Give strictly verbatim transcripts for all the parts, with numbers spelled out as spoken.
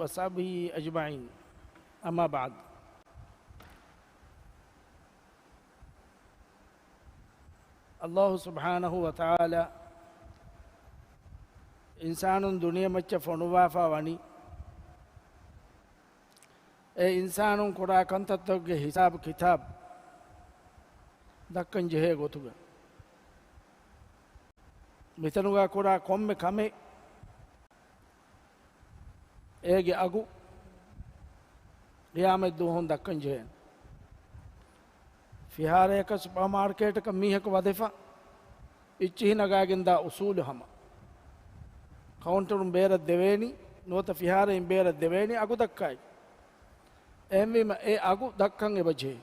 وصحبه أجمعين. أما بعد. ﷲ ސުބްޙާނަހޫ ވަތަޢާލާ އިންސާނުން ދުނިޔެމައްޗަށް ފޮނުއްވާފާ ވަނީ، އެ އިންސާނުން ކުރާ ކަންތައްތަކުގެ ހިސާބު ކިތާބު ދައްކަން ޖެހޭ ގޮތުގަ. މިތަނުގަ ކުރާ ކޮންމެ ކަމެއް އޭގެ އަގު ޤިޔާމަތް ދުވަހުން ދައްކަން ޖެހޭނެ. ފިހާރަޔަކަށް ސުޕަރ މާރކޭޓަކަށް މީހަކު ވަދެފަ، އިއްޗިހި ނަގާގެންދާ އުސޫލު ހަމަ. ކައުންޓަރުން ބޭރަށް ދެވޭނީ، ނުވަތަ ފިހާރައިން ބޭރަށް ދެވޭނީ އަގު ދައްކާއި. އެހެންވީމަ އެ އަގު ދައްކަން އެބަޖެހޭ.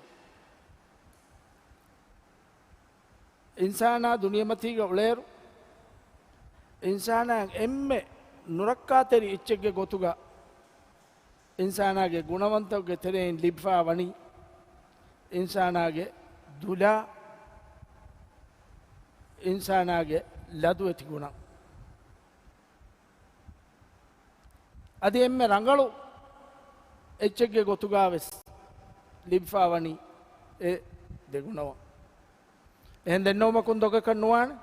އިންސާނާ ދުނިޔެމަތީގަ އުޅޭއިރު، އިންސާނާ އެންމެ ނުރައްކާތެރި އެއްޗެއްގެ ގޮތުގަ އިންސާނާގެ ގުނަވަންތަކުގެ ތެރެއިން ލިބިފާ ވަނީ އިންސާނާގެ ދުލާ، އިންސާނާގެ ލަދުވެތި ގުނަ. އަދި އެންމެ ރަނގަޅު އެއްޗެއްގެ ގޮތުގަ ވެސް ލިބިފާ ވަނީ އެ ދެގުނަވަން. އެހެން ދެންނެވުމަކުން ދޮގަކަށް ނުވާނެ.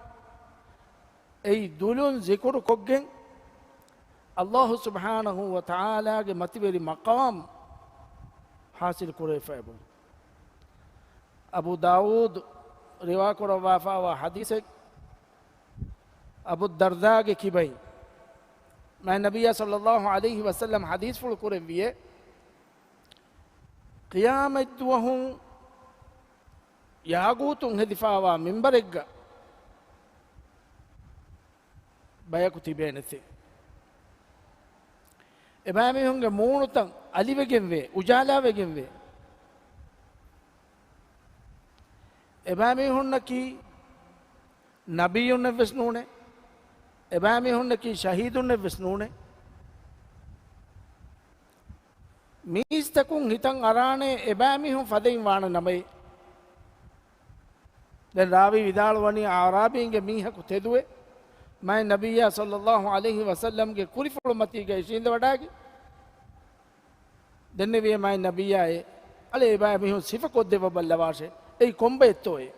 އެއީ ދުލުން ޒިކުރު ކޮށްގެން، ﷲ ސުބްޙާނަހޫ ވަތަޢާލާގެ މަތިވެރި މަޤާމް ޙާޞިލު ކުރެވިފައި ބުން. އަބޫ ދާވޫދު ރިވާކުރައްވާފާވާ ޙަދީޘެއް، އަބޫ ދަރްދާގެ ކިބައިން މާތް ނަބިއްޔާ ޞައްލައްލާހު ޢަލައިހި ވަސައްލަމް ޙަދީޘްފުޅު ކުރެއްވިއޭ، ޤިޔާމަތްދުވަހު ޔާގޫތުން ހެދިފާވާ މިންބަރެއްގަ ބަޔަކު ތިބޭނެތެ. އެބައިމީހުންގެ މޫނުތައް އަލިވެގެންވޭ، އުޖާލާވެގެންވޭ. އެބައިމީހުންނަކީ ނަބިއްޔުންނެއްވެސް ނޫނޭ. އެބައިމީހުންނަކީ ޝަހީދުންނެއްވެސް ނޫނޭ. މީސްތަކުން ހިތަށް އަރާނެ އެބައިމީހުން ފަދައިން ވާނެ ނަމައޭ. ދެން ރާވީ ވިދާޅުވަނީ، އަޢުރާބީންގެ މީހަކު ތެދުވެ، މާތް ނަބިއްޔާ ޞައްލައްލާހު ޢަލައިހި ވަސައްލަމްގެ ކުރިފުޅު މަތީގަ އިށީނދެވަޑާގެން، ދެންނެވިއޭ މާތް ނަބިއްޔާއޭ، އަޅެ އެބައިމީހުން ސިފަކޮށްދެއްވަބައްލަވާށޭ، އެއީ ކޮންބައެއްތޯއޭ؟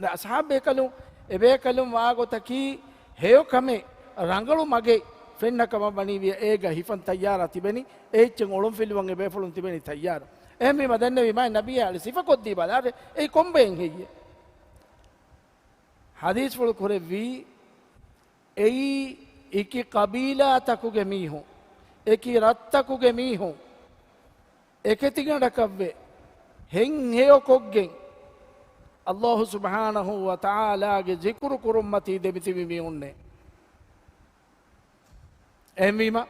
ދެން އަޞްޙާބުބޭކަލުން، އެބޭކަލުން ވާގޮތަކީ ހެޔޮކަމެއް ރަނގަޅު މަގެއް ފެންނަ ކަމަށް ވަނީވިޔަ، އޭގަ ހިފަން ތައްޔާރާ ތިބެނީ، އެ އެއްޗެއް އޮޅުންފިލުވަން އެބޭފުޅުން ތިބެނީ ތައްޔާރު. އެހެންވީމަ ދެންނެވި މާތް ނަބިއްޔާ އަޅެ ސިފަކޮށްދީ ބަލާށޭ، އެއީ ކޮންބައެއް ހެއްޔޭ؟ ޙަދީޘްފުޅު ކުރެއްވީ، އެއީ އެކި ޤަބީލާތަކުގެ މީހުން، އެކި ރަށްތަކުގެ މީހުން، އެކެތިގަނޑަކަށްވެ، ހެން ހެޔޮކޮށްގެން، ﷲ ސުބްޙާނަހޫ ވަތަޢާލާގެ ޒިކުރު ކުރުންމަތީ ދެމިތިބި މީހުންނޭ. އެހެންވީމަ،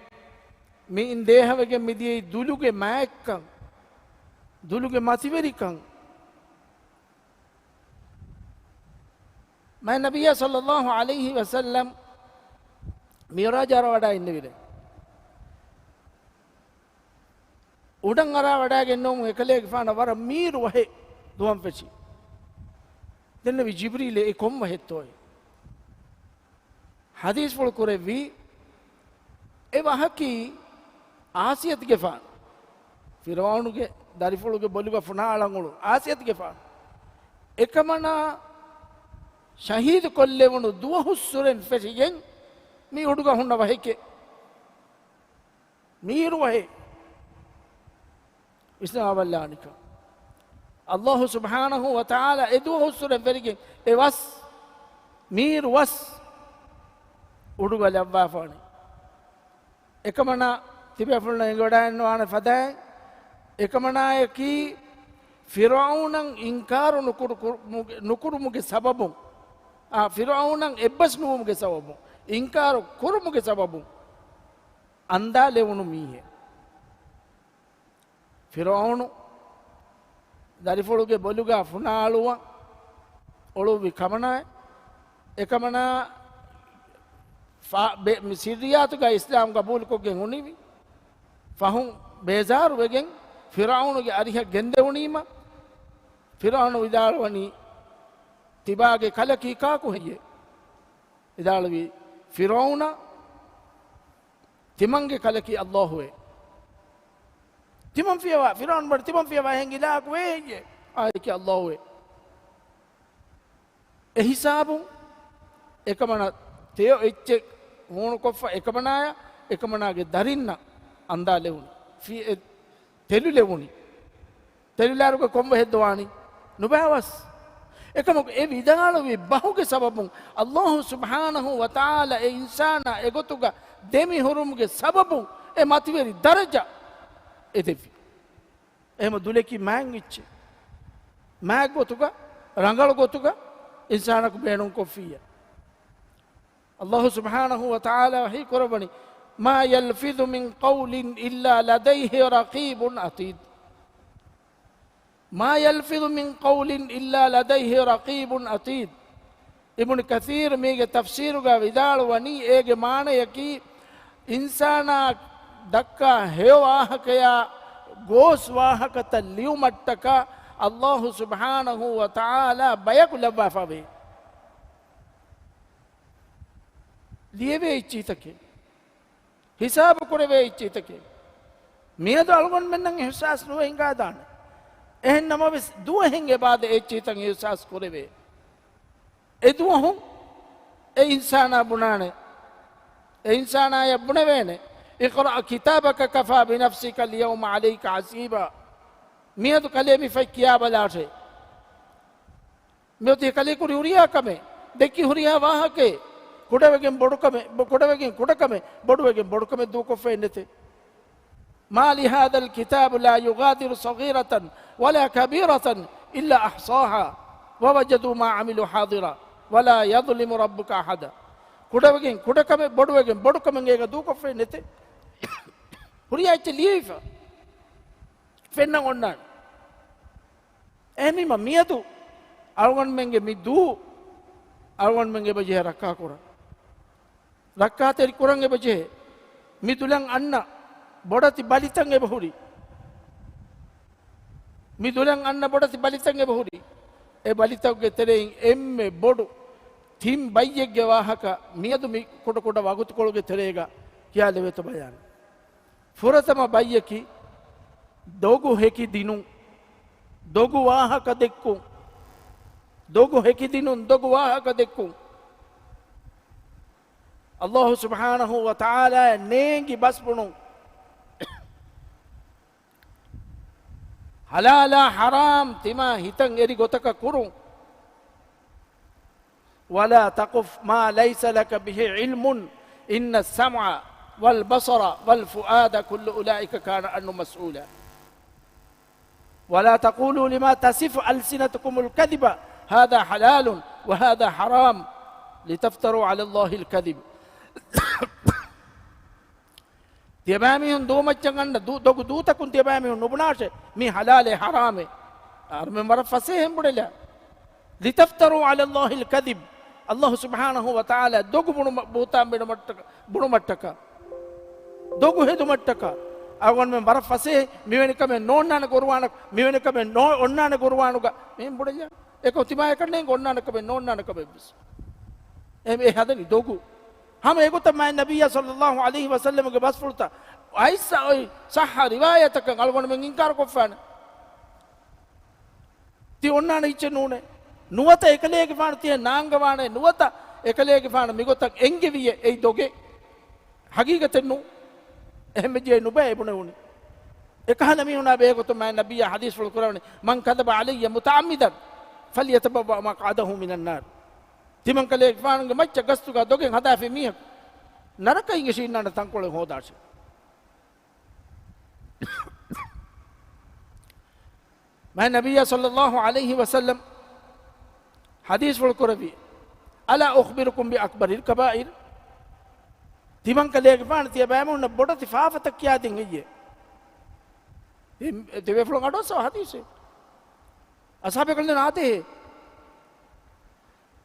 މިއިން ދޭހަވެގެން މިދިޔައީ ދުލުގެ މާތްކަން، ދުލުގެ މަތިވެރިކަން. މާތް ނަބިއްޔާ ޞައްލައްލާހު ޢަލައިހި ވަސައްލަމް މިޢުރާޖަށް އަރާވަޑައި އިންނެވިރޭ. އުޑަށް އަރާވަޑައިގެންނެވުމުން އެކަލޭގެފާނަށް ވަރަށް މީރު ވަހެއް ދުވަން ފެށި. ދެންނެވި ޖިބްރީލޭ، އެ ކޮން ވަހެއްތޯއޭ؟ ޙަދީޘްފުޅު ކުރެއްވީ، އެ ވަހަކީ އާސިޔަތުގެފާނު، ފިރުޢައުނުގެ ދަރިފުޅުގެ ބޮލުގަ ފުނާ އަޅަން އުޅުނު އާސިޔަތުގެފާނު. އެކަމަނާ ޝަހީދު ކޮށްލެވުނު ދުވަހުއްސުރެން ފެށިގެން މި އުޑުގަ ހުންނަ ވަހެކޭ. މީރު ވަހެއް. ވިސްނާބަލާނިކަން. ﷲ ސުބްޙާނަހޫ ވަތަޢާލާ އެ ދުވަހުއްސުރެން ފެށިގެން އެ ވަސް، މީރު ވަސް އުޑުގަ ލައްވާފާނެ. އެކަމަނާ ތިބޭފުޅުންނަށް އެނގިވަޑައިގަންނަވާނެ ފަދައިން، އެކަމަނާޔަކީ ފިރުޢައުނަށް އިންކާރު ނުކުރު-، ކުރު-، ނުކުރުމުގެ ސަބަބުން، އާ، ފިރުޢައުނަށް އެއްބަސް ނުވުމުގެ ސަބަބުން، އިންކާރު ކުރުމުގެ ސަބަބުން އަންދާލެވުނު މީހެއް. ފިރުޢައުނު ދަރިފުޅުގެ ބޮލުގަ ފުނާ އަޅުވަން އޮޅުއްވި ކަމަނާއެއް. އެކަމަނާ ފާ-، ބެ-، މި ސިއްރިއްޔާތުގަ އިސްލާމް ގަބޫލުކޮށްގެން ހުންނެވި. ފަހުން ބޭޒާރުވެގެން ފިރުޢައުނުގެ އަރިހަށް ގެންދެވުނީމަ، ފިރުޢައުނު ވިދާޅުވަނީ، ތިބާގެ ކަލަކީ ކާކު ހެއްޔޭ؟ ވިދާޅުވީ، ފިރުޢައުނާ. ތިމަންގެ ކަލަކީ އައްލާހުއޭ. ތިމަން ފިޔަވާ، ފިރުޢައުން ބަނީ ތިމަން ފިޔަވާ އެހެން އިލާހަކު ވޭ ހެއްޔޭ؟ އާއެކީ އައްލާހުއޭ. އެ ހިސާބުން އެކަމަނާ ތެޔޮ އެއްޗެއް ހޫނުކޮށްފަ އެކަމަނާޔަށް އެކަމަނާގެ ދަރިންނަށް އަންދާލެވުނީ. ފި-، އެ ތެލުލެވުނީ. ތެލުލާރުގަ ކޮން ބަހެއް ދޯވާނީ؟ ނުބައިވަސް. އެކަމަކު އެ ވިދާޅުވި ބަހުގެ ސަބަބުން އައްލާހު ސުބްޙާނަހު ވަތަޢާލާ އެ އިންސާނާ އެގޮތުގަ ދެމިހުރުމުގެ ސަބަބުން އެ މަތިވެރި ދަރަޖަ އެދެއްވި. އެހެމަ ދުލަކީ މާތް އެއްޗެއް. މާތް ގޮތުގަ، ރަނގަޅު ގޮތުގަ އިންސާނަކު ބޭނުންކޮށްފިއްޔާ. އައްލާހު ސުބްޙާނަހު ވަތަޢާލާ ވަޙީ ކުރައްވަނީ، "ما يلفظ من قول إلا لديه رقيب عتيد." "ما يلفظ من قول إلا لديه رقيب عتيد." އިބްނު ކަޘީރު މީގެ ތަފްސީރުގަ ވިދާޅުވަނީ، އޭގެ މާނަޔަކީ، އިންސާނާ ދައްކާ ހެޔޮ ވާހަކަޔާ ގޯސް ވާހަކަތައް ލިޔުމަށްޓަކާ އައްލާހު ސުބްޙާނަހު ވަތަޢާލާ ބަޔަކު ލައްވާފަވޭ. ލިޔެވޭ އެއްޗިތަކެއް، ހިސާބު ކުރެވޭ އެއްޗިތަކެއް. މިއަދު އަޅުގަނޑުމެންނަށް އިޙްސާސް ނުވެ ހިނގާދާނެ. އެހެން ނަމަވެސް، ދުވަހެއް އެބާދެ އެއްޗިތައް އިޙްސާސް ކުރެވޭ. އެ ދުވަހު އެ އިންސާނާ ބުނާނެ. އެ އިންސާނާޔަށް ބުނެވޭނެ، "اقرأ كتابك كفى بنفسك اليوم عليك حسيبا." މިއަދު ކަލޭ މި ފަތް ކިޔާބަލާށޭ. މިއޮތީ ކަލޭ ކުރި ހުރިހާ ކަމެއް، ދެއްކި ހުރިހާ ވާހަކައެއް، ކުޑަވެގެން ބޮޑުކަމެއް، ބޮ-، ކުޑަވެގެން ކުޑަކަމެއް، ބޮޑުވެގެން ބޮޑުކަމެއް ދޫކޮށްފައެއް ނެތޭ. "ما لهذا الكتاب لا يغادر صغيرة ولا كبيرة إلا أحصاها ووجدوا ما عملوا حاضرا ولا يظلم ربك أحدا." ކުޑަވެގެން ކުޑަކަމެއް، ބޮޑުވެގެން ބޮޑުކަމެއް އޭގަ ދޫކޮށްފައެއް ނެތޭ. ހުރިހާ އެއްޗެއް ލިޔެވިފަ ފެންނަން އޮންނާނެ. އެހެންވީމަ މިއަދު އަޅުގަނޑުމެންގެ މި ދޫ އަޅުގަނޑުމެން އެބަޖެހޭ ރައްކާކުރަން. ރައްކާތެރި ކުރަން އެބަޖެހޭ. މި ދުލަށް އަންނަ ބޮޑެތި ބަލިތައް އެބަހުރި. މި ދުލަށް އަންނަ ބޮޑެތި ބަލިތައް އެބަހުރި. އެ ބަލިތަކުގެ ތެރެއިން އެންމެ ބޮޑު ތިން ބައްޔެއްގެ ވާހަކަ މިއަދު މި ކުޑަކުޑަ ވަގުތުކޮޅުގެ ތެރޭގަ ކިޔާލެވޭތޯ ބަޔާން. ފުރަތަމަ ބައްޔަކީ، ދޮގު ހެކިދިނުން، ދޮގު ވާހަކަ ދެއްކުން، ދޮގު ހެކިދިނުން، ދޮގު ވާހަކަ ދެއްކުން. އައްލާހު ސުބްޙާނަހު ވަ ތަޢާލާއަށް ނޭނގި ބަސް ބުނުން. ޙަލާލާ ޙަރާމް ތިމާ ހިތަށް އެރި ގޮތަކަށް ކުރުން. ولا تقف ما ليس لك به علم إن السمع والبصر والفؤاد كل أولئك كان عنه مسؤولا. ولا تقولوا لما تصف ألسنتكم الكذب هذا حلال وهذا حرام لتفتروا على الله الكذب. ތިޔަބައިމީހުން ދޫމައްޗަށް އަންނަ ދު-، ދޮގު ދޫތަކުން ތިޔަބައިމީހުން ނުބުނާށޭ، މީ ޙަލާލޭ ޙަރާމޭ. އަހަރުމެން ވަރަށް ފަސޭހައިން ބުނެލާ. لتفتروا على الله الكذب. އައްލާހު ސުބްޙާނަހު ވަ ތަޢާލާ ދޮގު ބުނުމަ-، ބުހުތާން ބުނުމަށްޓަކާ، ބުނުމަށްޓަކާ. ދޮގު ހެދުމަށްޓަކާ. އަޅުގަނޑުމެން ވަރަށް ފަސޭހަ، މިވެނި ކަމެއް ނޯންނާނެ ގުރުއާނަކު، މިވެނި ކަމެއް ނޯ-، އޮންނާނެ ގުރުއާނުގަ. މިހެން ބުނެލާ. އެކަމް ތިމާ އެކަންނޭނގެ އޮންނާނެ ކަމެއް ނޯންނާނެ ކަމެއް ވެސް. އެ، އެ ހަދަނީ ދޮގު. ހަމަ އެގޮތަށް މާތް ނަބިއްޔާ ޞައްލައްލާހު ޢަލައިހި ވަސައްލަމަގެ ބަސްފުޅުތައް އައިއްސަ އޮތް ޞައްޙަ ރިވާޔަތަކަށް އަޅުގަނޑުމެން އިންކާރު ކޮށްފާނެ. ތި އޮންނާނެ އެއްޗެއް ނޫނޭ. ނުވަތަ އެކަލޭގެފާނު ތިހެން ނާންގަވާނެ. ނުވަތަ އެކަލޭގެފާނު މިގޮތަށް އެންގެވިއޭ އެއީ ދޮގެއް. ހަގީގަތެއް ނޫން. އެހެންވެއްޖެ ނުބައި އެބުނެވުނީ. އެކަހަލަ މީހުނާ ބެހޭގޮތުން މާތް ނަބިއްޔާ ޙަދީޘްފުޅު ކުރަވަނީ، "من كذب علي متعمدا فليتبوأ مقعده من النار." ތިމަންކަލޭގެފާނުގެ މައްޗަށް ގަސްތުގަ ދޮގެއް ހަދާފި މީހަކު ނަރަކައިން އެށި އިންނާނެ ތަންކޮޅެއް ހޯދާށޭ. މާތް ނަބިއްޔާ ޞައްލައްލާހު ޢަލައިހި ވަސައްލަމް ޙަދީޘްފުޅު ކުރެއްވި، "ألا أخبركم بأكبر الكبائر؟" ތިމަންކަލޭގެފާނު ތިޔަބައިމީހުންނަށް ބޮޑެތި ފާފަތައް ކިޔާދިން ހެއްޔޭ؟ ތި-، ތިބޭފުޅުން އަޑުއައްސަވާ ޙަދީޘެއް. އަޞްޙާބު ބަކުރު އާދޭހޭ.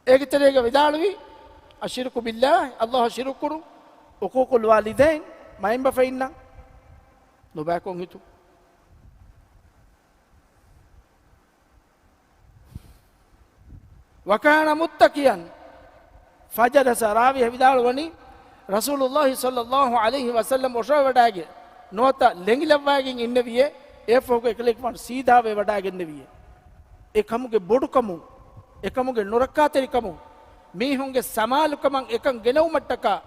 އޭގެ ތެރޭގަ ވިދާޅުވީ، "الشرك بالله"، އައްލާހަށް ޝިރުކު ކުރުން، "عقوق الوالدين"، މައިންބަފައިންނަށް ނުބައިކޮށް ހިތުން. "وكان متكئا فجلس"، ރާވީ ވިދާޅުވަނީ، ރަސޫލުﷲ ޞައްލަﷲ ޢަލައިހި ވަސައްލަމް އޮށޯވެވަޑައިގެން ނުވަތަ ލެނގިލައްވައިގެން އިންނެވިއޭ، އެއަށްފަހުގަ އެކަލޭގެފާނު ސީދާވެވަޑައިގެންނެވިއޭ. އެ ކަމުގެ ބޮޑުކަމުން، އެ ކަމުގެ ނުރައްކާތެރިކަމުން، މީހުންގެ ސަމާލުކަމަށް އެކަން ގެނައުމަށްޓަކާ،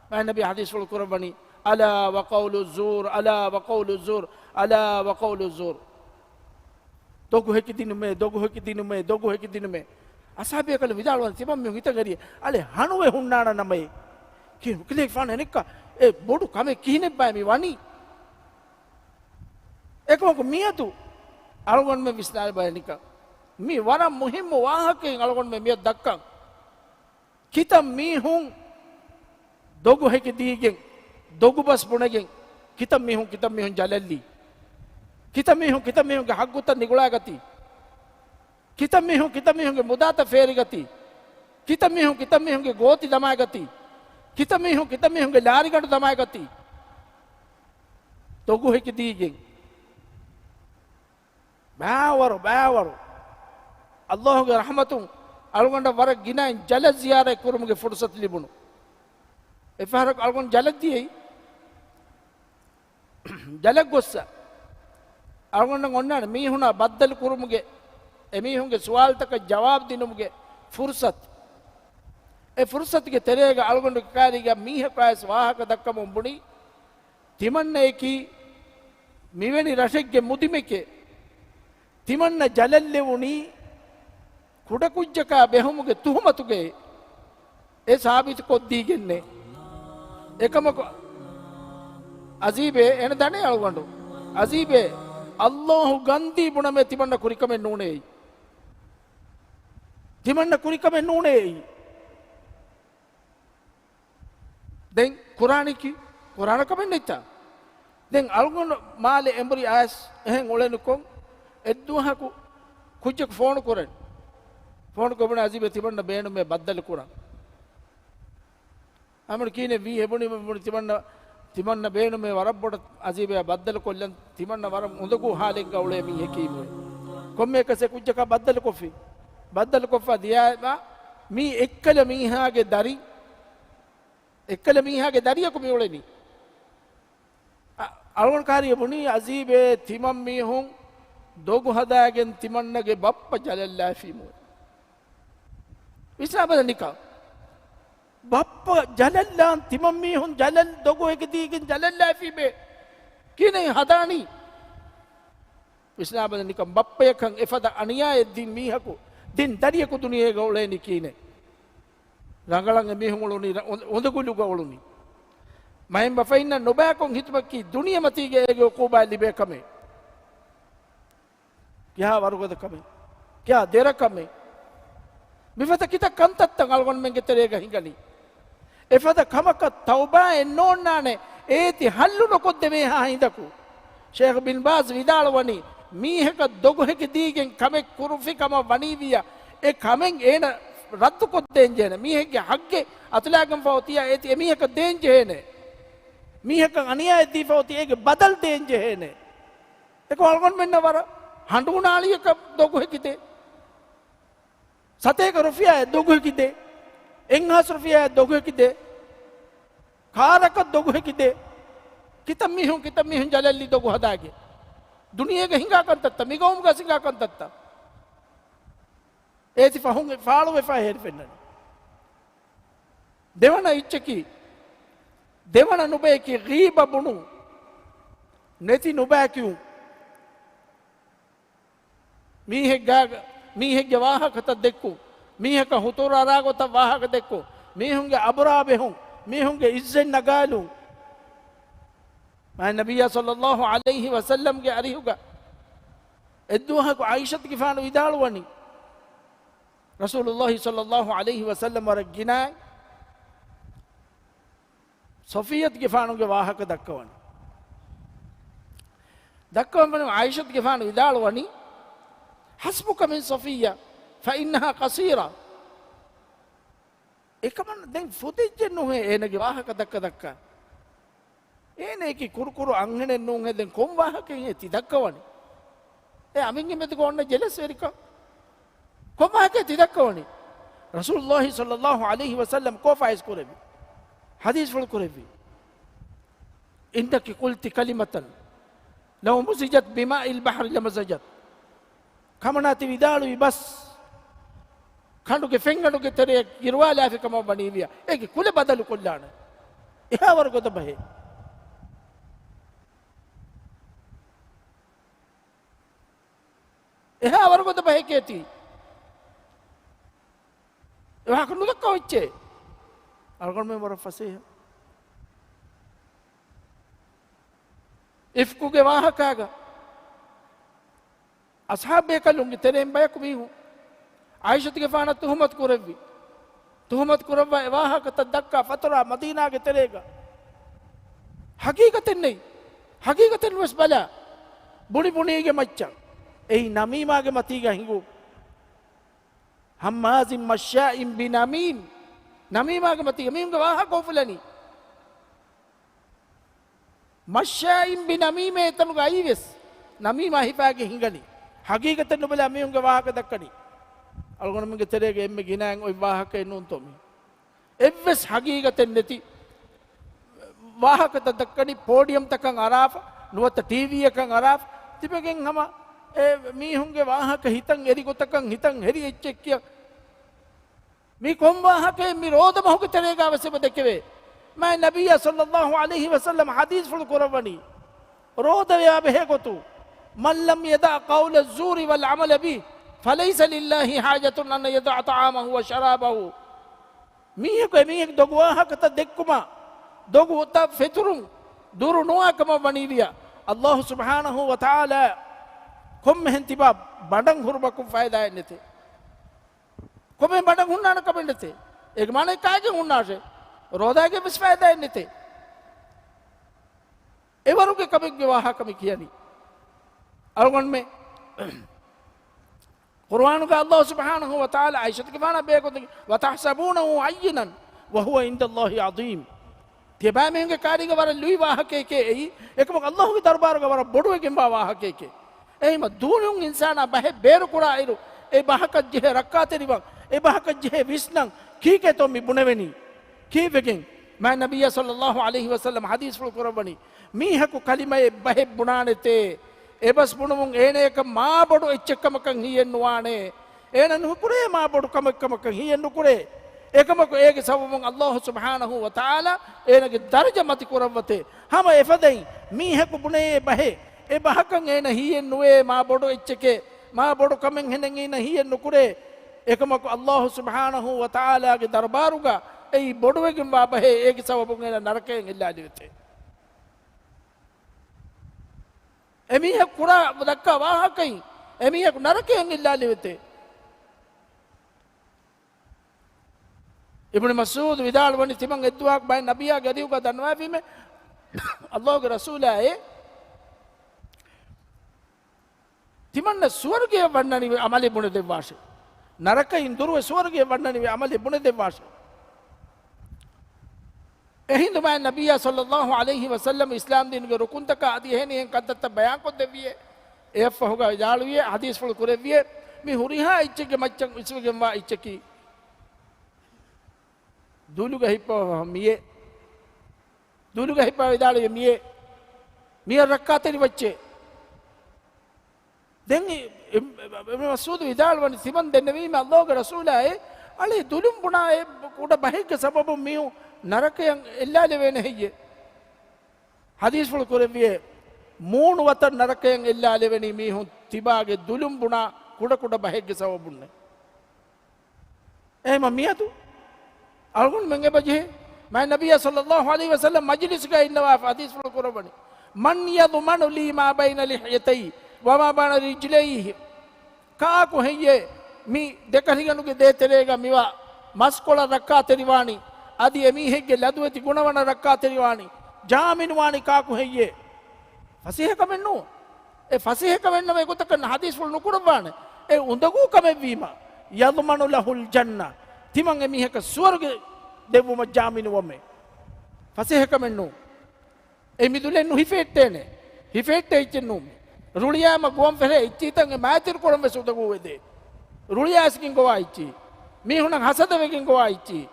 މާތް ނަބީ ޙަދީޘްފުޅު ކުރައްވަނީ، "ألا وقول الزور، ألا وقول الزور، ألا وقول الزور." ދޮގު ހެކިދިނުމޭ، ދޮގު ހެކިދިނުމޭ، ދޮގު ހެކިދިނުމޭ. އަޞްޙާބީ ކަލުން ވިދާޅުވަން ތިމަންމެން ހިތަށް އެރި، އަޅެ ހަނުވެ ހުންނާނަން ނަމައޭ. ކި-، ކިލޭގެފާނު އެނެއްކާ އެ ބޮޑު ކަމެއް ކިހިނެއްބާ މި ވަނީ؟ އެކަމަކު މިއަދު އަޅުގަނޑުމެން ވިސްނާލަބަލަ ނިކަން. މި ވަރަށް މުހިއްމު ވާހަކައެއް އަޅުގަނޑުމެން މިއަދު ދައްކަން. ކިތައް މީހުން ދޮގު ހެކިދީގެން، ދޮގު ބަސް ބުނެގެން، ކިތައް މީހުން، ކިތައް މީހުން ޖަލަށްލީ. ކިތައް މީހުން، ކިތައް މީހުންގެ ހައްގުތައް ނިގުޅާގަތީ. ކިތައް މީހުން، ކިތައް މީހުންގެ މުދާތައް ފޭރިގަތީ. ކިތައް މީހުން، ކިތައް މީހުންގެ ގޯތި ދަމާގަތީ. ކިތައް މީހުން، ކިތައް މީހުންގެ ލާރިގަނޑު ދަމާގަތީ. ދޮގު ހެކިދީގެން. ބާވަރު، ބާވަރު. ﷲ ގެ ރަޙްމަތުން އަޅުގަނޑަށް ވަރަށް ގިނައިން ޖަލަށް ޒިޔާރަތް ކުރުމުގެ ފުރުޞަތު ލިބުނު. އެފަހަރަކު އަޅުގަނޑު ޖަލަށް ދިޔައީ. ޖަލަށް ގޮއްސަ. އަޅުގަނޑަށް އޮންނާނެ މީހުނާ ބައްދަލު ކުރުމުގެ، އެމީހުންގެ ސުވާލުތަކަށް ޖަވާބު ދިނުމުގެ ފުރުޞަތު. އެ ފުރުޞަތުގެ ތެރޭގަ އަޅުގަނޑު ކާރީގަ މީހަކު އައިސް ވާހަކަ ދައްކަމުން ބުނީ، ތިމަންނަޔަކީ މިވެނި ރަށެއްގެ މުދިމެކޭ. ތިމަންނަ ޖަލަށްލެވުނީ ކުޑަކުއްޖަކާ ބެހުމުގެ ތުހުމަތުގައޭ. އެ ސާބިތުކޮށްދީގެންނޭ. އެކަމަކު އަޒީބޭ، އޭނަ ދަނީ އަޅުގަނޑު. އަޒީބޭ، ﷲ ގަންދީ ބުނަމޭ ތިމަންނަ ކުރިކަމެއް ނޫނޭ އެއީ. ތިމަންނަ ކުރިކަމެއް ނޫނޭ އެއީ. ދެން ކުރާނީ ކީ؟ ކުރާނެ ކަމެއް ނެތްތާ؟ ދެން އަޅުގަނޑު މާލެ އެނބުރި އައިސް އެހެން އުޅެނިކޮށް، އެއްދުވަހަކު ކުއްޖަކު ފޯނު ކުރަން. ފޯނު ކޮށް ބުނި އަޒީބޭ ތިމަންނަ ބޭނުމޭ ބައްދަލު ކުރަން. އަމިނު ކީނެ ވީ އެބުނި ބުނި ތިމަންނަ، ތިމަންނަ ބޭނުމޭ ވަރަށް ބޮޑަށް އަޒީބޭ ބައްދަލު ކޮށްލަން. ތިމަންނަ ވަރަށް އުނދަގޫ ހާލެއްގަ އުޅޭ މީހެކީ މުއެ. ކޮންމެއަކަސް އެ ކުއްޖަކާ ބައްދަލު ކޮށްފި. ބައްދަލު ކޮށްފަ ދިޔައިމަ މީ އެއްކަލަ މީހާގެ ދަރި، އެއްކަލަ މީހާގެ ދަރިޔަކު މި އުޅެނީ. އަ-، އަޅުގަނޑު ކާރި އެބުނީ އަޒީބޭ ތިމަން މީހުން ދޮގު ހަދާގެން ތިމަންނަގެ ބައްޕަ ޖަލަށްލާފީ މުއެ. ވިސްނާބަލަ ނިކަން. ބައްޕަ ޖަލަށްލާން ތިމަން މީހުން ޖަލަށް ދޮގު ހެކިދީގެން ޖަލަށްލާފީ ބޭ. ކިހިނެއް ހަދާނީ؟ ވިސްނާބަލަ ނިކަން. ބައްޕަޔަކަށް އެފަދަ އަނިޔާއެއް ދިން މީހަކު، ދިން ދަރިޔަކު ދުނިޔޭގަ އުޅޭނީ ކިހިނެއް؟ ރަނގަޅަށް އެމީހުން އުޅުނީ ރަ-، އުނދަ-، އުނދަގުލުގަ އުޅުނީ. މައިންބަފައިންނަށް ނުބައިކޮށް ހިތުމަކީ ދުނިޔެމަތީގަ އޭގެ އުޤޫބާތް ލިބޭ ކަމެއް. ކިހާ ވަރުގަދަ ކަމެއް، ކިހާ ދެރަ ކަމެއް. މިފަދަ ކިތައް ކަންތައްތައް އަޅުގަނޑުމެންގެ ތެރޭގަ ހިނގަނީ. އެފަދަ ކަމަކަށް ތައުބާއެއް ނޯންނާނެ، އޭތި ހައްލު ނުކޮށްދެވޭހާ ހިނދަކު. ޝޭޚް ބިން ބާޒް ވިދާޅުވަނީ، މީހަކަށް ދޮގު ހެކިދީގެން ކަމެއް ކުރުފި ކަމަށް ވަނީވިއްޔާ، އެ ކަމެއް އޭނަ ރައްދުކޮށްދޭންޖެހޭނެ. މީހެއްގެ ހައްގެއް އަތުލާގެންފަ އޮތިއްޔާ، އޭތި އެމީހަކަށް ދޭންޖެހޭނެ. މީހަކަށް އަނިޔާއެއް ދީފަ އޮތީ، އޭގެ ބަދަލު ދޭންޖެހޭނެ. އެކަމަކު އަޅުގަނޑުމެންނަށް ވަރަށް ހަނޑޫނާޅިއަކަށް ދޮގު ހެކިދޭ. ސަތޭކަ ރުފިޔާއެއް ދޮގު ހެކިދޭ. އެއްހާސް ރުފިޔާއެއް ދޮގު ހެކިދޭ. ކާރަކަށް ދޮގު ހެކިދޭ. ކިތައް މީހުން، ކިތައް މީހުން ޖަލަށްލީ ދޮގު ހަދާގެން. ދުނިޔޭގަ ހިނގާ ކަންތައްތައް، މިގައުމުގަ ހިނގާ ކަންތައްތައް. އޭތި ފަހުން ފާޅުވެފަ ހޭރި ފެންނަނީ. ދެވަނަ އެއްޗަކީ، ދެވަނަ ނުބަޔަކީ ޣީބަ ބުނުން، ނެތި ނުބައިކިޔުން. މީހެއްގާ، މީހެއްގެ ވާހަކަތައް ދެއްކުން، މީހަކަށް ހުތުރު އަރާގޮތަށް ވާހަކަ ދެއްކުން، މީހުންގެ އަބުރާ ބެހުން، މީހުންގެ އިއްޒަތް ނަގާލުން. މާތް ނަބިއްޔާ ޞައްލައްލާހު ޢަލައިހި ވަސައްލަމްގެ އަރިހުގަ އެއްދުވަހަކު ޢާއިޝަތުގެފާނު ވިދާޅުވަނީ، ރަސޫލުﷲ ޞައްލައްލާހު ޢަލައިހި ވަސައްލަމް ވަރަށް ގިނައިން ޞަފިއްޔަތުގެފާނުގެ ވާހަކަ ދައްކަވަނީ. ދައްކަވަން ޢާއިޝަތުގެފާނު ވިދާޅުވަނީ، "حسبك من صفية فإنها قصيرة." އެކަމަން ދެން ފުދިއްޖެ ނުހޭ އޭނަގެ ވާހަކަ ދައްކަ ދައްކާ. އޭނައަކީ ކުރުކުރު އަންހެނެއް ނޫންހޭ، ދެން ކޮން ވާހަކައެއް ތި ދައްކަވަނީ؟ އެ އަމިއްލަ މެދުގަ އޮންނަ ޖެލަސްވެރިކަން. ކޮން ވާހަކައެއް ތި ދައްކަވަނީ؟ ރަސޫލުﷲ ޞައްލައްލާހު ޢަލައިހި ވަސައްލަމް ކޯފާ އިސްކުރެއްވި؟ ޙަދީޘްފުޅު ކުރެއްވި. إنك قلت كلمة لو مزجت بماء البحر لمزجت. ކަމަނާ ތި ވިދާޅުވި ބަސް ކަނޑުގެ ފެންގަނޑުގެ ތެރެއަށް ގިރުވާލާފި ކަމަށް ވަނީވިޔާ، އޭގެ ކުލަ ބަދަލު ކޮށްލާނެ. އެހާވަރު ގޮތަށް ބަހޭ. އެހާ ވަރުގަދަ ބަހެކޭތީ. އެ ވާހަކަ ނުދައްކަވައްޗޭ. އަޅުގަނޑުމެން ވަރަށް ފަސޭހަ. އިފްކުގެ ވާހަކާގަ އަޞްޙާބުބޭކަލުންގެ ތެރެއިން ބަޔަކު މީހުން ޢާއިޝަތުގެފާނަށް ތުހުމަތު ކުރެއްވި. ތުހުމަތު ކުރައްވާ އެ ވާހަކަތައް ދައްކާ ފަތުރާ މަދީނާގެ ތެރޭގަ. ޙަޤީޤަތެއް ނެތް. ޙަޤީޤަތެއް ނުވެސް ބަލާ. ބުނި ބުނީގެ މައްޗަށް. އެއީ ނަމީމާގެ މަތީގަ ހިނގު. ހައްމާޒިން މައްޝާއިން ބިނަމީމް. ނަމީމާގެ މަތީގަ މީހުންގެ ވާހަކަ އުފުލަނީ. މައްޝާއިން ބިނަމީމޭ އެތަނުގައިވެސް ނަމީމާ ހިފާގެ ހިނގަނީ. ޙަޤީޤަތެއް ނުބަލާ މީހުންގެ ވާހަކަ ދައްކަނީ. އަޅުގަނޑުމެންގެ ތެރޭގަ އެންމެ ގިނައިން އޮތް ވާހަކައެއް ނޫންތޯ މީ؟ އެއްވެސް ޙަޤީޤަތެއް ނެތި ވާހަކަތައް ދައްކަނީ ޕޯޑިއަމްތަކަށް އަރާފަ، ނުވަތަ ޓީވީއަކަށް އަރާފަ ތިބެގެން ހަމަ އެ މީހުންގެ ވާހަކަ ހިތަށް އެރި ގޮތަކަށް ހިތަށް ހެރި އެއްޗެއް ކިޔަން. މީ ކޮން ވާހަކައެއް؟ މި ރޯދަ މަހުގެ ތެރޭގަ ވެސް އެބަ ދެކެވޭ. މާތް ނަބިއްޔާ ޞައްލައްލާހު ޢަލައިހި ވަސައްލަމަ ޙަދީޘްފުޅު ކުރައްވަނީ، ރޯދަވެޔާ ބެހޭ ގޮތުން، مَنْ لَمْ يَدَعْ قَوْلَ الزُّورِ وَالْعَمَلَ بِهِ فَلَيْسَ لِلَّهِ حَاجَةٌ أَنْ يَدَعَ طَعَامَهُ وَشَرَابَهُ. މީހަކު އެމީހެއް ދޮގު ވާހަކަތައް ދެއްކުމާ، ދޮގުތައް ފެތުރުން ދުރު ނުވާ ކަމަށް ވަނީވިޔާ، ﷲ ސުބްޙާނަހޫ ވަތަޢާލާ ކޮންމެހެން ތިބާ ބަނޑަށް ހުރުމަކުން ފައިދާއެއް ނެތޭ. ކޮންމެ ބަނޑަށް ހުންނާނެ ކަމެއް ނެތޭ. އޭގެ މާނައީ ކާގެން ހުންނާށޭ؟ ރޯދާގެ ވެސް ފައިދާއެއް ނެތޭ. އެވަރުގެ ކަމެއްގެ ވާހަކަ މި ކިޔަނީ. އަޅުގަނޑުމެ ޤުރުއާނުގަ ﷲ ސުބްޙާނަހޫ ވަތަޢާލާ ޢާއިޝަތުގެފާނާ ބޭކޮށްދެން، وَتَحْسَبُونَهُ هَيِّنًا وَهُوَ عِندَ اللَّهِ عَظِيمٌ. ތިޔަބައިމީހުންގެ ކާރީގަ ވަރަށް ލުއި ވާހަކައެކޭ އެއީ، އެކަމަކު ﷲ ގެ ދަރުބާރުގަ ވަރަށް ބޮޑުވެގެންވާ ވާހަކައެކޭ. އެހެންމަ ދޫނިވުން އިންސާނާ ބަހެއް ބޭރުކުރާ އިރު، އެ ބަހަކަށް ޖެހޭ ރައްކާތެރިވާން، އެ ބަހަކަށް ޖެހޭ ވިސްނަން ކީކޭތޯ މި ބުނެވެނީ؟ ކީއްވެގެން؟ މާތް ނަބިއްޔާ ޞައްލައްލާހު ޢަލައިހި ވަސައްލަމަ ޙަދީޘްފުޅު ކުރައްވަނީ، މީހަކު ކަލިމައެއް ބަހެއް ބުނާނެތޭ، އެބަސް ބުނުމުން އޭނަޔަކަށް މާބޮޑު އެއްޗެއްކަމަކަށް ހިއެއްނުވާނެ. އޭނަ ނުކުރޭ މާބޮޑު ކަމެއްކަމަކަށް ހިއެއްނުކުރޭ. އެކަމަކު އޭގެ ސަބަބުން ﷲ ސުބްޙާނަހޫ ވަތަޢާލާ އޭނަގެ ދަރަޖަ މަތިކުރައްވަތޭ. ހަމަ އެފަދައިން މީހަކު ބުނެޔޭ ބަހެއް، އެ ބަހަކަށް އޭނަ ހިއެއްނުވޭ މާބޮޑު އެއްޗެކޭ، މާބޮޑު ކަމެއް ހެނެއް އޭނަ ހިއެއްނުކުރޭ. އެކަމަކު ﷲ ސުބްޙާނަހޫ ވަތަޢާލާގެ ދަރުބާރުގަ އެއީ ބޮޑުވެގެންވާ ބަހެއް، އޭގެ ސަބަބުން އޭނަ ނަރަކަޔަށް އެއްލާލެވެތޭ. އެމީހަކު ކުރާ ދައްކާ ވާހަކައިން އެމީހަކު ނަރަކަޔަށް އެއްލާލެވެތޭ. އިބްނު މަސްޢޫދު ވިދާޅުވަނީ، ތިމަން އެއްދުވަހަކު ބައެއް ނަބިއްޔާގެ އަރިހުގަ ދަންނަވައިފީމޭ، ﷲގެ ރަސޫލާއޭ، ތިމަންނަށް ސުވަރުގެއަށް ވަންނަނިވި ޢަމަލެއް ބުނެދެއްވާށޭ. ނަރަކައިން ދުރުވެ ސުވަރުގެއަށް ވަންނަނިވި ޢަމަލެއް ބުނެދެއްވާށޭ. އެހިނދު މާތް ނަބިއްޔާ ޞައްލައްލާހު ޢަލައިހި ވަސައްލަމަ އިސްލާމްދީނުގެ ރުކުންތަކާ އަދި އެހެނިހެން ކަންތައްތައް ބަޔާންކޮށްދެއްވިއޭ. އެއަށްފަހުގަ ވިދާޅުވިއޭ، ޙަދީޘްފުޅު ކުރެއްވިއޭ، މި ހުރިހާ އެއްޗެއްގެ މައްޗަށް އިސްވެގެންވާ އެއްޗަކީ ދުލުގަ ހިއްޕަވާ މިއޭ. ދުލުގަ ހިއްޕަވާ ވިދާޅުވި މިއޭ. މިއަށް ރައްކާތެރި ވައްޗޭ. ދެން އި-، އި-، އިބްނު މަސްޢޫދު ވިދާޅުވަނީ، ތިމަން ދެންނެވީމަ ﷲގެ ރަސޫލާއޭ، އަޅޭ ދުލުން ބުނާ އެ ކުޑަ ބަހެއްގެ ސަބަބުން މީހުން ނަރަކަޔަށް އެއްލާލެވޭނެ ހެއްޔޭ؟ ޙަދީޘްފުޅު ކުރެއްވިއޭ، މޫނު ވަތަށް ނަރަކަޔަށް އެއްލާލެވެނީ މީހުން ތިބާގެ ދުލުން ބުނާ ކުޑަކުޑަ ބަހެއްގެ ސަބަބުންނޭ. އެހެންމަ މިއަދު އަޅުގަނޑުމެން އެބަ ޖެހޭ، މާތް ނަބިއްޔާ ޞައްލައްލާހު ޢަލައިހި ވަސައްލަމް މަޖިލިސްގައި އިންނަވާފަ ޙަދީޘްފުޅު ކުރައްވަނީ، مَنْ يَضْمَنُ لِي مَا بَيْنَ لِحْيَتَيْهِ وَمَا بَيْنَ رِجْلَيْهِ؟ ކާކު ހެއްޔޭ މި ދެކަށިގަނޑުގެ ދޭތެރޭގަ މިވާ މަސްކޮޅަށް ރައްކާތެރިވާނީ، އަދި އެމީހެއްގެ ލަދުވެތި ގުނަވަނަށް ރައްކާތެރިވާނީ، ޖާމިނުވާނީ ކާކު ހެއްޔޭ؟ ފަސޭހަކަމެއް ނޫން. އެ ފަސޭހަކަމެއްނަމަ އެގޮތަކަށް ޙަދީޘްފުޅު ނުކުރައްވާނެ. އެ އުނދަގޫ ކަމެއްވީމަ، يَضْمَنُ لَهُ الْجَنَّةَ، ތިމަން އެމީހަކަށް ސުވަރުގެ ދެއްވުމަށް ޖާމިނުވަމޭ. ފަސޭހަކަމެއް ނޫން. އެ މި ދުލެއް ނުހިފެއްޓޭނެ. ހިފެއްޓޭ އެއްޗެއް ނޫން. ރުޅިއައިމަ ގުވަންފަރެއް އެއްޗިތަން އެ މާތިރުކޮޅުން ވެސް އުނދަގޫވެދޭ. ރުޅިއައިސްގެން ގޮވާ އެއްޗި. މީހުންނަށް ހަސަދަވެގެން ގޮވާ އެއްޗި.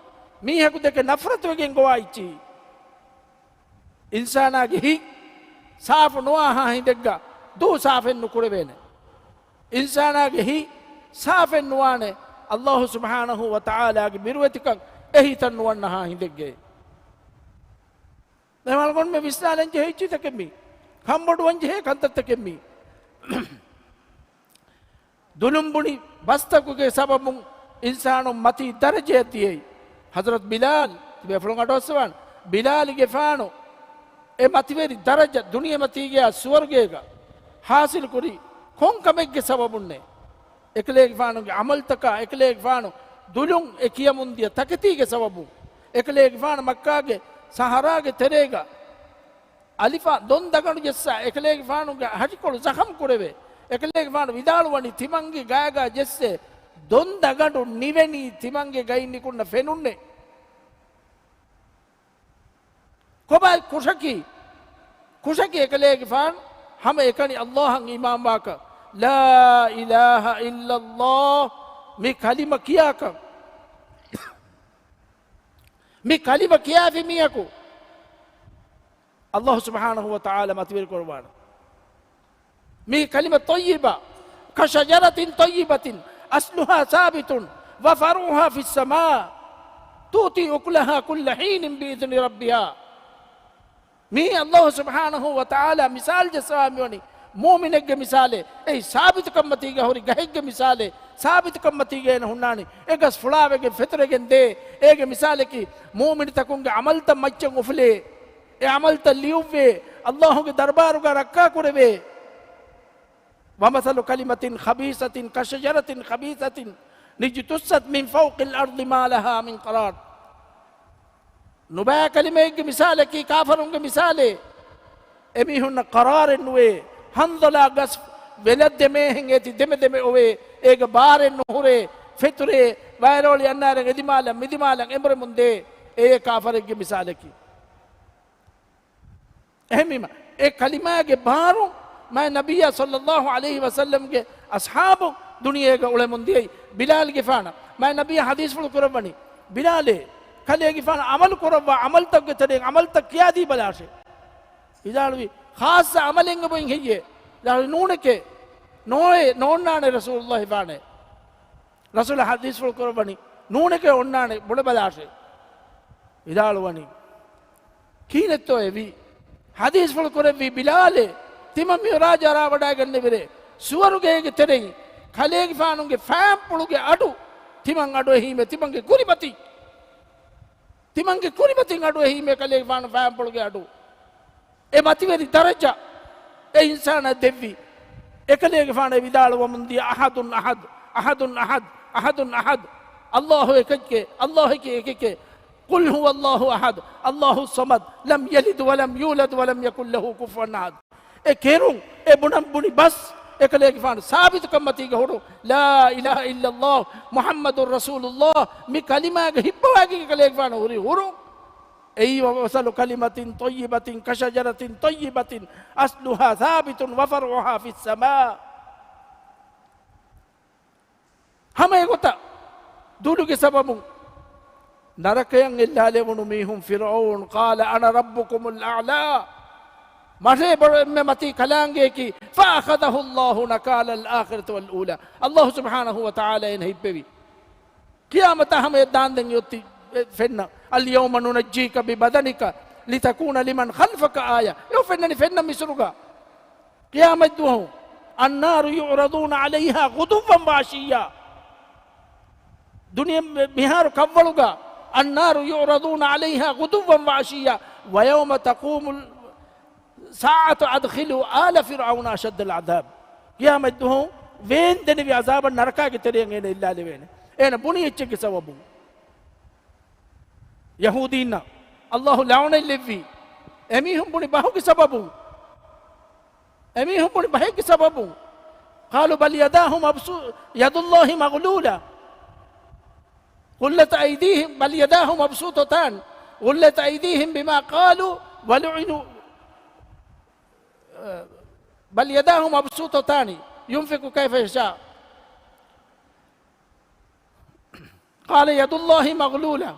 މީހަކު ދެކެ ނަފްރަތުވެގެން ގޮވާ އިއްޗި. އިންސާނާގެ ހިތް ސާފު ނުވާހާ ހިނދެއްގަ ދޫ ސާފެއް ނުކުރެވޭނެ. އިންސާނާގެ ހިތް ސާފެއް ނުވާނެ، އައްލާހު ސުބްޙާނަހޫ ވަތަޢާލާގެ ބިރުވެތިކަން އެ ހިތަށް ނުވަންނަހާ ހިނދެއްގައި. ދެމަޅުގަނޑުމެ ވިސްނާލަން ޖެހޭ އިއްޗިތަކެއް މީ. ކަންބޮޑުވަން ޖެހޭ ކަންތައްތަކެއް މީ. ދުލުން ބުނި ބަސްތަކުގެ ސަބަބުން އިންސާނުން މަތީ ދަރަޖަޔަށް ދިޔައީ. ޙަޟްރަތު ބިލާލް ތިބޭފުޅުން އަޑުއައްސަވާން. ބިލާލްގެފާނު އެ މަތިވެރި ދަރަޖަ ދުނިޔެމަތީގެއާ ސުވަރުގޭގަ ޙާޞިލުކުރީ ކޮން ކަމެއްގެ ސަބަބުންނޭ؟ އެކަލޭގެފާނުގެ ޢަމަލުތަކާ، އެކަލޭގެފާނު ދުލުން އެ ކިޔަމުންދިޔަ ތަކެތީގެ ސަބަބުން. އެކަލޭގެފާނު މައްކާގެ ސަހަރާގެ ތެރޭގަ އަލިފާ ދޮން ދަގަނޑު ޖެއްސާ، އެކަލޭގެފާނުގެ ހަށިކޮޅު ޒަޚަމް ކުރެވޭ. އެކަލޭގެފާނު ވިދާޅުވަނީ ތިމަންގެ ގާގާ ޖެއްސޭ ދޮން ދަގަނޑު ނިވެނީ ތިމަންގެ ގައިން ނިކުންނަ ފެނުންނޭ. ކޮބާ ކުށަކީ؟ ކުށަކީ އެކަލޭގެފާނު ހަމަ އެކަނި އައްލާހަށް އީމާންވާކަން، ލާ އިލާހަ އިއްލައްލާހް މި ކަލިމަ ކިޔާކަން. މި ކަލިމަ ކިޔާފި މީހަކު އައްލާހު ސުބްޙާނަހޫ ވަތަޢާލާ މަތިވެރި ކުރައްވާނެ. މި ކަލިމަ ޠައްޔިބަ، كشجرة طيبة أصلها ثابت وفرعها في السماء تؤتي أكلها كل حين بإذن ربها. މީ އައްލާހު ސުބްޙާނަހޫ ވަތަޢާލާ މިސާލު ޖެއްސަވާ މިވަނީ މުއުމިނެއްގެ މިސާލެއް. އެއީ ސާބިތުކަންމަތީގަ ހުރި ގަހެއްގެ މިސާލެއް. ސާބިތުކަންމަތީގަ އޭނަ ހުންނާނީ އެ ގަސް ފުޅާވެގެން ފެތުރެގެން ދޭ. އޭގެ މިސާލަކީ މުއުމިނުތަކުންގެ ޢަމަލުތައް މައްޗަށް އުފުލޭ. އެ ޢަމަލުތައް ލިޔުއްވޭ، އައްލާހުގެ ދަރުބާރުގަ ރައްކާކުރެވޭ. ومثل كلمة خبيثة كشجرة خبيثة اجتثت من فوق الأرض ما لها من قرار. ނުބައި ކަލިމައެއްގެ މިސާލަކީ ކާފަރުންގެ މިސާލެއް. އެމީހުންނަށް ޤަރާރެއް ނުވޭ. ހަންދަލާ ގަސް ވެލަށް ދެމޭހެން އޭތި ދެމެ ދެމެ އޮވޭ. އޭގަ ބާރެއް ނުހުރޭ. ފެތުރޭ. ވައިރޯޅި އަންނާރެން އެދިމާލަށް މިދިމާލަށް އެނބުރެމުން ދޭ. އެއީ ކާފަރެއްގެ މިސާލަކީ. އެހެންވީމަ، އެ ކަލިމާގެ ބާރުން މާތް ނަބިއްޔާ ޞައްލައްލާހު ޢަލައިހި ވަސައްލަމްގެ އަޞްޙާބު ދުނިޔޭގަ އުޅެމުން ދިޔައީ ބިލާލްގެފާނަށް. މާތް ނަބިއްޔާ ޙަދީޘްފުޅު ކުރައްވަނީ، ބިލާލޭ، ކަލޭގެފާނަށް ޢަމަލު ކުރައްވާ ޢަމަލުތަކުގެ ތެރެއިން ޢަމަލުތައް ކިޔާދީބަލާށޭ. ވިދާޅުވީ، ޚާއްޞަ ޢަމަލެއް އެބައިން ހެއްޔޭ؟ ވިދާޅުވީ، ނޫނެކޭ، ނޯއޭ، ނޯންނާނެ ރަސޫލުﷲ ފާނޭ. ރަސޫލާ ޙަދީޘްފުޅު ކުރައްވަނީ، ނޫނެކޭ އޮންނާނެ ބުނެބަލާށޭ. ވިދާޅުވަނީ، ކިހިނެއްތޯ އެވީ؟ ޙަދީޘްފުޅު ކުރެއްވީ ބިލާލޭ، ތިމަން މި އުރާ ޖަރާ ވަޑައިގަންނެވިރޭ، ސުވަރުގޭގެ ތެރެއިން ކަލޭގެފާނުގެ ފާންޕުޅުގެ އަޑު ތިމަން އަޑު އެހީމޭ، ތިމަންގެ ކުރިމަތިން، ތިމަންގެ ކުރިމަތިން އަޑު އެހީމޭ ކަލޭގެފާނު ފާންޕުޅުގެ އަޑު. އެ މަތިވެރި ދަރަޖަ އެ އިންސާނާ ދެއްވި. އެކަލޭގެފާނަށް ވިދާޅުވަމުން ދިޔަ، أحد أحد، أحد أحد، أحد أحد. ﷲ އެކެކޭ، ﷲ އެކެކޭ، އެކެކޭ. قل هو الله أحد، الله الصمد، لم يلد ولم يولد ولم يكن له كفوا أحد. އެ ކެރުން، އެ ބުނަން ބުނި ބަސް، އެކަލޭގެފާނު ސާބިތުކަންމަތީގަ ހުރުން، لا إله إلا الله محمد رسول الله މި ކަލިމާގެ ހިއްޕަވާގެން އެކަލޭގެފާނު ހުރި ހުރުން. އެއީ، ومثل كلمة طيبة كشجرة طيبة أصلها ثابت وفرعها في السماء. ހަމަ އެގޮތަށް ދުލުގެ ސަބަބުން ނަރަކަޔަށް އެއްލާލެވުނު މީހުން، ފިރްޢައުނު، قال أنا ربكم الأعلى. މަށޭ ބޮޑު އެންމެ މަތީ ކަލާނގެއަކީ، فأخذه الله نكال الآخرة والأولى. ﷲ ސުބްޙާނަހޫ ވަތަޢާލާ އޭނަ ހިއްޕެވި. ޤިޔާމަތާ ހަމަޔަށް ދާންދެން އޮތީ ފެންނަ، اليوم ننجيك ببدنك لتكون لمن خلفك آية. އެ ފެންނަނީ ފެންނަ މިސުރުގަ. ޤިޔާމަތްދުވަހު، النار يعرضون عليها غدوا وعشيا. ދުނިޔެ މިހާރު ކަށްވަޅުގަ، النار يعرضون عليها غدوا وعشيا ويوم تقوم الساعة أدخلوا آل فرعون أشد العذاب. ޤިޔާމަތްދުވަހު ވޭންދެނިވި ޢަޒާބަށް ނަރަކާގެ ތެރެއަށް އޭނަ އެއްލާލެވޭނެ. އޭނަ ބުނި އެއްޗެއްގެ ސަބަބުން. ޔަހޫދީންނަށް ﷲ ލަޢުނަތްލެއްވީ. އެމީހުން ބުނި ބަހުގެ ސަބަބުން. އެމީހުން ބުނި ބަހެއްގެ ސަބަބުން. قالوا بل يداه مبسو-، يد الله مغلولة. غلت أيديهم، بل يداه مبسوطتان. غلت أيديهم بما قالوا ولعنوا. بل يداه مبسوطتان ينفق كيف يشاء. قال يد الله مغلولة.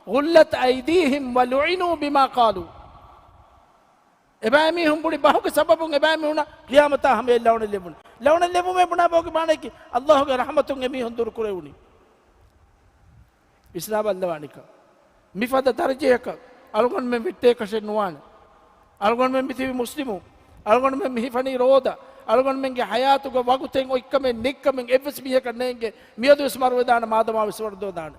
غلت أيديهم ولعنوا بما قالوا. އެބައިމީހުން ބުނި ބަހުގެ ސަބަބުން އެބައިމީހުންނަށް ޤިޔާމަތާ ހަމަޔަށް ލަޢުނަތް ލެއްވުން. ލަޢުނަތް ލެއްވުމޭ ބުނާ ބަހުގެ މާނައަކީ ﷲ ގެ ރަޙްމަތުން އެމީހުން ދުރުކުރެވުނީ. ވިސްނާބައްލަވާނެކަން. މިފަދަ ދަރަޖަޔަކަށް އަޅުގަނޑުމެން ވެއްޓޭކަށެއް ނުވާނެ. އަޅުގަނޑުމެން މިތިބި މުސްލިމު. އަޅުގަނޑުމެން މިހިފަނީ ރޯދަ. އަޅުގަނޑުމެންގެ ޙަޔާތުގަ ވަގުތެއް އޮތްކަމެއް ނެތްކަމެއް އެއްވެސް މީހަކަށް ނޭނގެ. މިއަދުވެސް މަރުވެދާނެ މާދަމާވެސް ވަރުދޯދާނެ.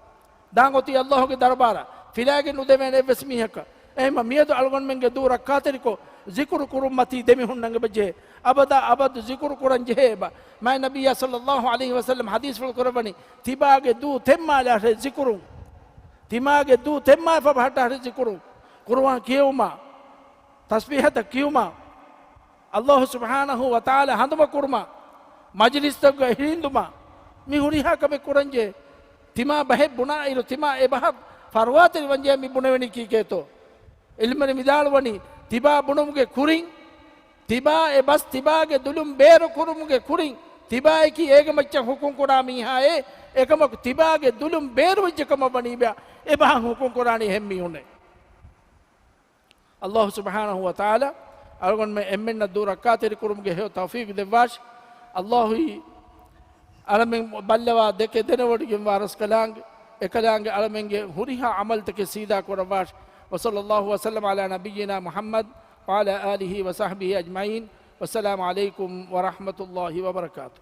ދާން އޮތީ ﷲ ގެ ދަރުބާރަށް ފިލާގެން ނުދެވޭނެ އެއްވެސް މީހަކަށް. އެހެންމަ މިއަދު އަޅުގަނޑުމެންގެ ދޫ ރައްކާތެރިކޮށް ޒިކުރު ކުރުން މަތީ ދެމިހުންނަން އެބަޖެހޭ. އަބަދާ އަބަދު ޒިކުރު ކުރަން ޖެހޭ އެބަ. މާތް ނަބިއްޔާ ޞައްލައްލާހު ޢަލައިހި ވަސައްލަމް ޙަދީޘްފުޅު ކުރައްވަނީ، ތިބާގެ ދޫ ތެންމާލާށޭ ޒިކުރުން. ތިމާގެ ދޫ ތެންމާފަ ބަހައްޓާށޭ ޒިކުރުން. ޤުރުއާން ކިޔެވުމާ، ތަސްބީޙަތައް ކިޔުމާ، ﷲ ސުބްޙާނަހޫ ވަތަޢާލާ ހަނދުމަ ކުރުމާ، މަޖިލިސްތަކުގަ ހިނިތުމާ، މި ހުރިހާ ކަމެއް ކުރަންޖެހޭ. ތިމާ ބަހެއް ބުނާ އިރު ތިމާ އެ ބަހަށް ފަރުވާތެރިވަންޖެހޭ މި ބުނެވެނީ ކީކޭތޯ؟ ޢިލްމުވެރިން ވިދާޅުވަނީ، ތިބާ ބުނުމުގެ ކުރިން، ތިބާ އެ ބަސް ތިބާގެ ދުލުން ބޭރު ކުރުމުގެ ކުރިން، ތިބާއަކީ އޭގެ މައްޗަށް ޙުކުމް ކުރާ މީހާއޭ. އެކަމަކު ތިބާގެ ދުލުން ބޭރުވެއްޖެ ކަމަށް ވަނީ ބަ، އެ ބަހަށް ޙުކުމް ކުރާނީ އެހެން މީހުންނޭ. ﷲ ސުބްޙާނަހޫ ވަތަޢާލާ އަޅުގަނޑުމެން އެންމެންނަށް ދޫ ރައްކާތެރި ކުރުމުގެ ހެޔޮ ތައުފީޤު ދެއްވާށި. ﷲ އަޅަމެން ބައްލަވާ ދެކެ ދެނެވޮޑިގެންވާ ރަސްކަލާނގެ، އެކަލާނގެ އަޅަމެންގެ ހުރިހާ ޢަމަލުތަކެއް ސީދާ ކުރައްވާށި. وصلى الله وسلم على نبينا محمد وعلى آله وصحبه أجمعين. والسلام عليكم ورحمة الله وبركاته.